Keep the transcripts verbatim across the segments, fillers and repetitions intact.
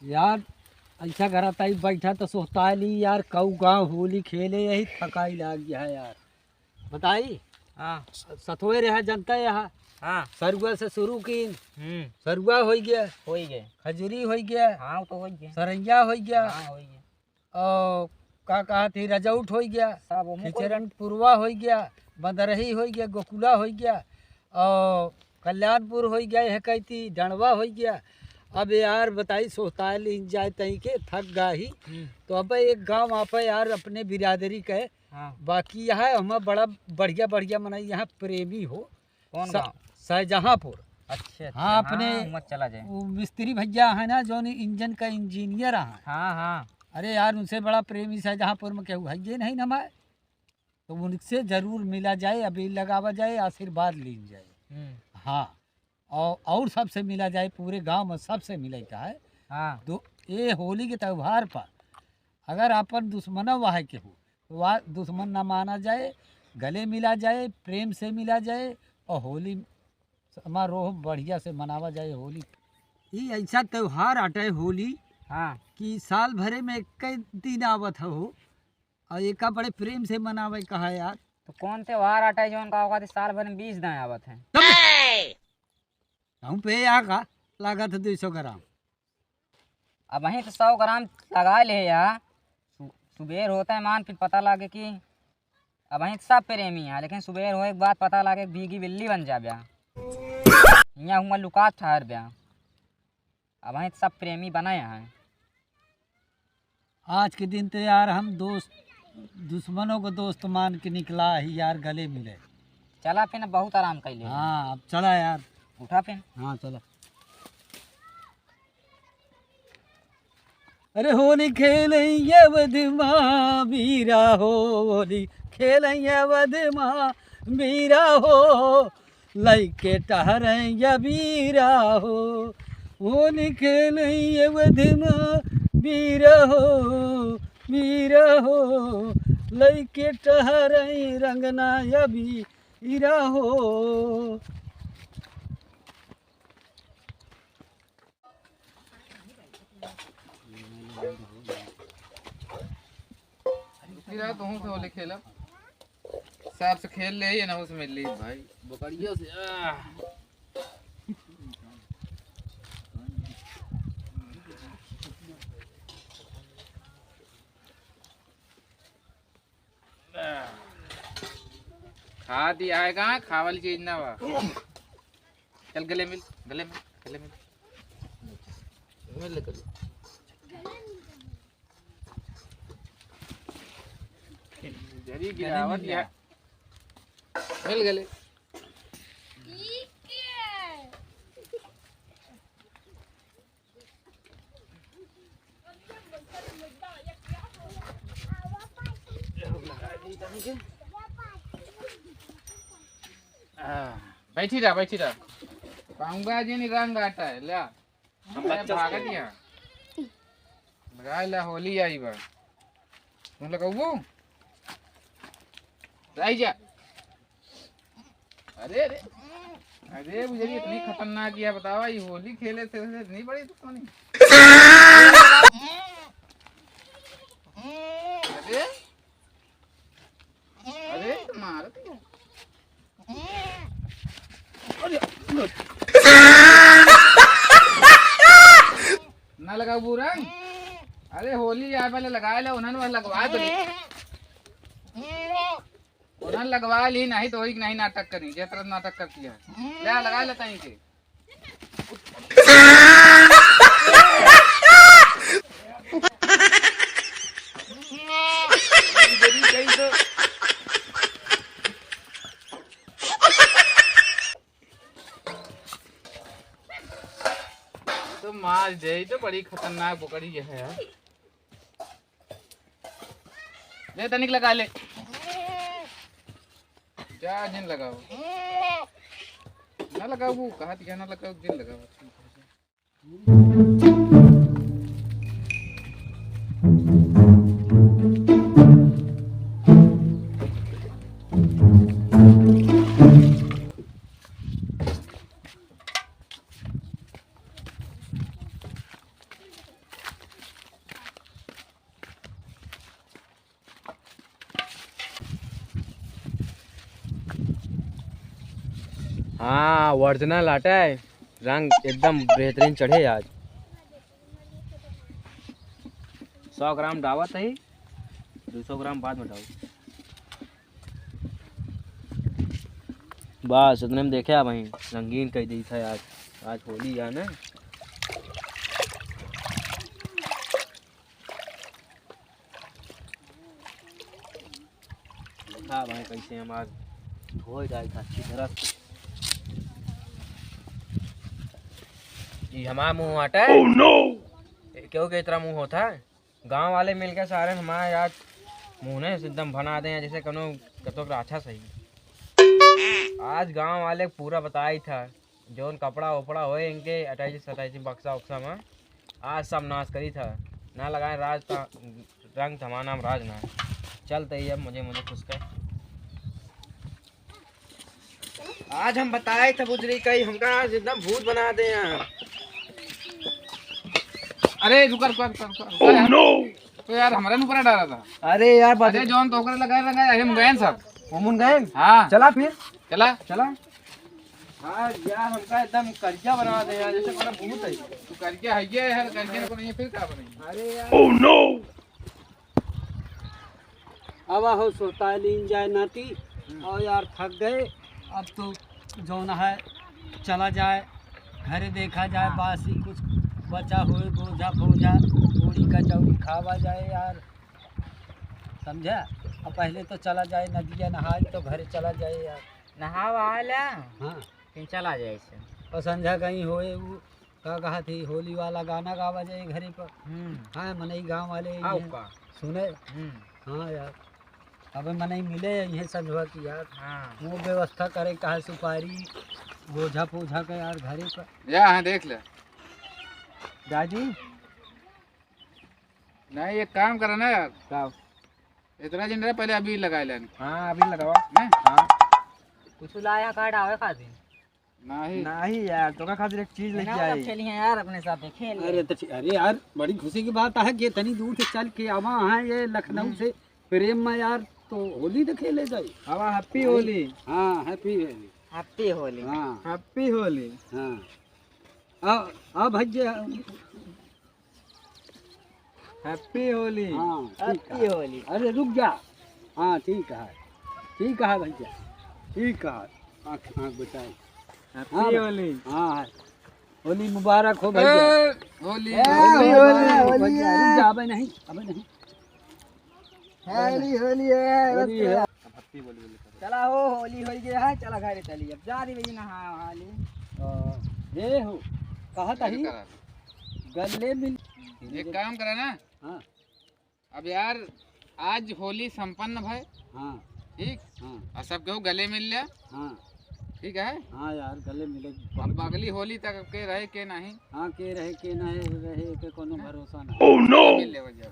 यार, ऐसा घर ताई बैठा तो सोचता है ली यार, कऊ गाँव होली खेले, यही थकाई लाग गया है यार। बताई? हाँ। सतोए रहा जनता यहाँ। हाँ। सरुआ से शुरू की। हम्म। सरुआ हो गया। हो गए। खजूरी हो गया। हाँ, वो तो हो गया। सरैया हो गया। हाँ, हो गया। और का कहा थी, रजौट हो गया, सब ओमे कोई खिचरन पुरवा हो गया, बदरही हो गया, गोकुला हो गया, और कल्याणपुर हो गया, यह कहती डंडवा हो गया। अब यार बताई, सोचता है लीन जाए तई के थक गा ही। हम्म। तो अब एक गांव आप यार अपने बिरादरी के, हाँ। बाकी यहाँ हमारा बड़ा बढ़िया बढ़िया मनाई, यहाँ प्रेमी हो। कौन सा-, गाँव? शाहजहाँपुर। अच्छा, अच्छा, हाँ, अपने हाँ, मत चला जाए। वो मिस्त्री भैया है ना, जो इंजन का इंजीनियर है। हाँ, हाँ। अरे यार, उनसे बड़ा प्रेमी शाहजहाँपुर में केहू है ये नहीं ना हमारे। तो उनसे जरूर मिला जाए, अबीर लगावा जाए, आशीर्वाद लीन जाए। हम्म। हाँ, और, और सबसे मिला जाए, पूरे गांव में सबसे मिले का है। हाँ। तो ये होली के त्योहार पर अगर अपन दुश्मन वाहे के हो, तो वह दुश्मन ना माना जाए, गले मिला जाए, प्रेम से मिला जाए और होली समारोह बढ़िया से मनावा जाए। होली ई ऐसा त्योहार आटे होली, हाँ। कि साल भरे में एक दिन आवत हो और एका बड़े प्रेम से मनावे कहा यार। तो कौन त्योहार आटे जो उनका होगा साल भर में बीस दिन आवत है? तब हम पे यहाँ का लागत है दो सौ ग्राम। अबहीं तो सौ ग्राम लगा ले या। सु-, सुबेर होते हैं मान फिर पता लागे कि अबहीं तो सब प्रेमी हैं, लेकिन सुबेर होए के बाद पता लागे कि भीगी बिल्ली बन जाबे। हियाँ हुआँ लुकात ठहर बे। अबहीं तो सब प्रेमी बने हैं। आज के दिन तो यार हम दोस्त, दुश्मनों को दोस्त मान के निकला ही यार, गले मिले। चला फिर, बहुत आराम कर ले। हाँ, अब चला यार। उठा फिर। हाँ, चला। अरे होली खेलैया अवध मा बीरा हो, होली खेलैया अवध मा बीरा हो, लइके टहरैया बीरा हो। होली खेलैया अवध मा बीरा हो, बीरा हो, लइके टहरै रंगना अबीरा हो। रुकी रहा, तुहूँ से होली खेलब। साहब से खेल ले, ये ना उसमें ले भाई। बकरिया से, आह। खा दिया है, कहाँ खावल चीज ना बा। चल गले मिल, गले मिल, गले मिल। मिल ले गले। जरी गिरावत या। मिल गले। हाँ, बैठी रहा, बैठी रहा। पाऊंगा जी नहीं रंग आता है, ले आ। हम अरे बच्चा भागत से यहाँ। लगा ला, होली आई बा। तुम लगउबू? आई जा। अरे, अरे। अरे, बुझरी इतनी खतरनाक है, बतावा, ये होली खेले से, से इतनी बड़ी दुश्मनी। अरे। अरे, मार दिया। अरे, ना लगाउबू रंग। अरे, होली आए वाले लगाए ले, उन्हन वह लगवा दे। उन्हन लगवा ली, नहीं तो वही नहीं नाटक करी, जे तरह नाटक करती है। ले, लगा लेता है इनके। तो मार जाई, तो बड़ी खतरनाक बकरी ये है यार। ले तनिक लगा ले। जा जिन लगाओ। ना लगाओ, वो कहा दिया ना लगाओ, जिन लगाओ। हाँ, original आटा है, रंग एकदम बेहतरीन चढ़े आज। सौ ग्राम डावत ही, दो सौ ग्राम बाद में डाऊ। बस इतने में देखे आप, वहीं रंगीन कई दी था आज। आज होली है ना। देखा भाई, कैसे हमार धोए जाए था अच्छी तरह से। ये हमार मुँह आटा है। Oh no! क्यों के इतना मुँह होता है? गाँव वाले मिलके सारे हमारे आज मुँह ने एकदम बना दे हैं, जैसे कनो कतो राक्षस है। आज गाँव वाले पूरा बताई था, जौन कपड़ा उपड़ा होए इनके अटैची सटैची बक्सा उक्सा में, आज सब नाश करी था। ना लगाए राज ता, रंग थमाना हम राज ना। चलते ही अब मुझे, मुझे खुश कर। आज हम बताए थे बुजरी कई, हमका आज एकदम भूत बना दे यहाँ। अरे रुका, रुका, रुका, रुका, रुका यार। तो यार, हमारे ऊपर डाला था। अरे यार, अरे, जौन तोकरे लगाए रंगा, हम गए सब। हम गए? हाँ। चला फिर। चला। चला। हाँ यार, हमका एकदम करिया बना दे यार, जैसे बड़ा भूत है। तू करिया है ये यार, करिया को नहीं है, फिर क्या बनेगी? अरे यार। Oh no! अब हो सोता लीन जाए नाती। हम्म। और यार, थक गए। अब तो जौन है, चला जाए, घरे देखा जाए, हाँ। बासी कुछ बचा होए, गोझा फोझा, पूरी कचौड़ी खावा जाए यार, समझा? अब पहले तो चला जाए नदिया नहाए, तो घरे चला जाए यार। नहावा आला। हाँ। फिर चला जाए से। और संझा कहीं होए, वो का कहा थी, होली वाला गाना गावा जाए घरे पर। हम्म। हाँ, मनई गाँव वाले आओ हैं। का? सुने। हम्म। हाँ यार, अब मनई मिले यहीं संझवा की यार। हाँ। वो व्यवस्था करे, कहा सुपारी, गोझा पोझा के यार घरे पर। या, हाँ, देख ले। दादी। नहीं, एक काम करा ना यार। का? इतना दिन रहे, पहले अबीर लगाए लेन। हाँ, अबीर लगावा। हैं? हाँ। कुछ लाया कार्ड आवे खातिर? नहीं। नहीं यार, तोका खातिर एक चीज लेके आई। खेली हैं यार, अपने साथ खेल। अरे तो ठीक, अरे यार, बड़ी खुशी की बात है कि इतनी दूर से चल के आवा है ये लखनऊ हम्म। से प्रेम में यार, तो होली तो खेले जाए। आवा, happy होली। हाँ, happy होली। Happy होली। हाँ। Happy होली। हाँ। आ, आ भैया। Happy होली। हाँ, ठीक happy है। होली। अरे रुक जा। हाँ, ठीक है। ठीक है भैया। ठीक है। आँख, आँख बचाए। Happy हाँ भाई। होली। हाँ, हाँ। होली मुबारक हो भैया। ए, होली। ए, होली होली, मुबारक हो होली भैया। है। रुक जा, अबे नहीं, अबे नहीं। होली, होली है, होली है। बस। चला हो, होली होई गया है, चला घरे चली। अब जा रही भैया नहा वहा ली। अ, ये हो, कहा था ही? गले मिल। एक काम करा ना। हाँ। अब यार, आज होली संपन्न भय। हाँ। ठीक? हाँ। और सब केहू गले मिल लिया। हाँ। ठीक है? हाँ यार, गले मिले। अब अगली होली तक के रहे के नहीं? हाँ, के रहे के नहीं रहे, के कोनो भरोसा नहीं। Oh no! मिल ले भैया।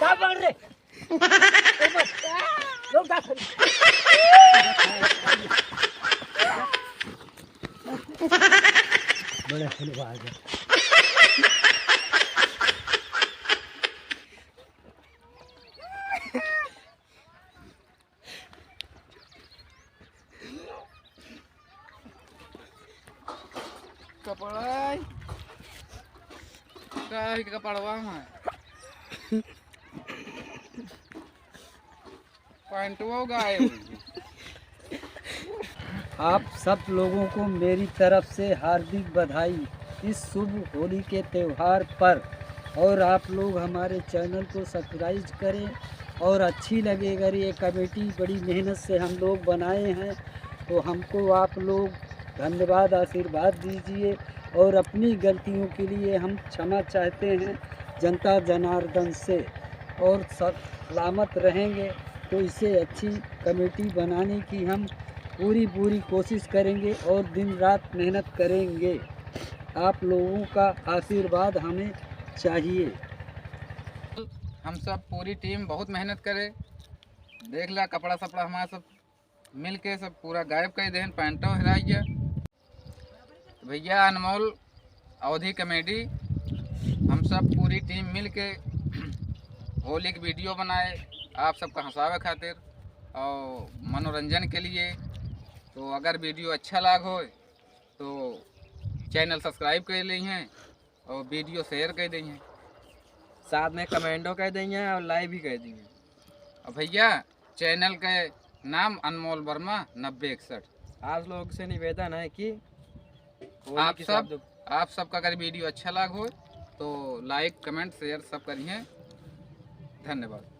का पकड़ रे? ऊपर। लोग जा खड़ी। बड़े खिलवाड़ है। कपड़ा है। का है के कपड़वा में? पैंटवा गायब हो गया। आप सब लोगों को मेरी तरफ से हार्दिक बधाई। इस शुभ होली के त्योहार पर और आप लोग हमारे चैनल को सब्सक्राइब करें। और अच्छी लगे अगर ये कमेटी, बड़ी मेहनत से हम लोग बनाए हैं, तो हमको आप लोग धन्यवाद, आशीर्वाद दीजिए। और अपनी गलतियों के लिए हम क्षमा चाहते हैं जनता जनार्दन से। और सलामत रहेंगे तो इससे अच्छी कमेटी बनाने की हम पूरी पूरी कोशिश करेंगे और दिन रात मेहनत करेंगे। आप लोगों का आशीर्वाद हमें चाहिए। हम सब पूरी टीम बहुत मेहनत करे। देख ला, कपड़ा सपड़ा हमारा सब मिल के सब पूरा गायब कर देहन, पैंटो हेराई गया। तो भैया, अनमोल अवधी कॉमेडी, हम सब पूरी टीम मिल के होली की वीडियो बनाए आप सबका हंसावे खातिर और मनोरंजन के लिए। तो अगर वीडियो अच्छा लाग हो तो चैनल सब्सक्राइब कर ली हैं और वीडियो शेयर कर दी हैं, साथ में कमेंटो कर दी हैं और लाइक भी कर दी हैं। और भैया, चैनल के नाम अनमोल वर्मा नब्बे इकसठ। आप लोग से निवेदन है कि होली आप के सब, साथ जो आप सबका अगर वीडियो अच्छा लाग हो तो लाइक, कमेंट, शेयर सब करिए। धन्यवाद।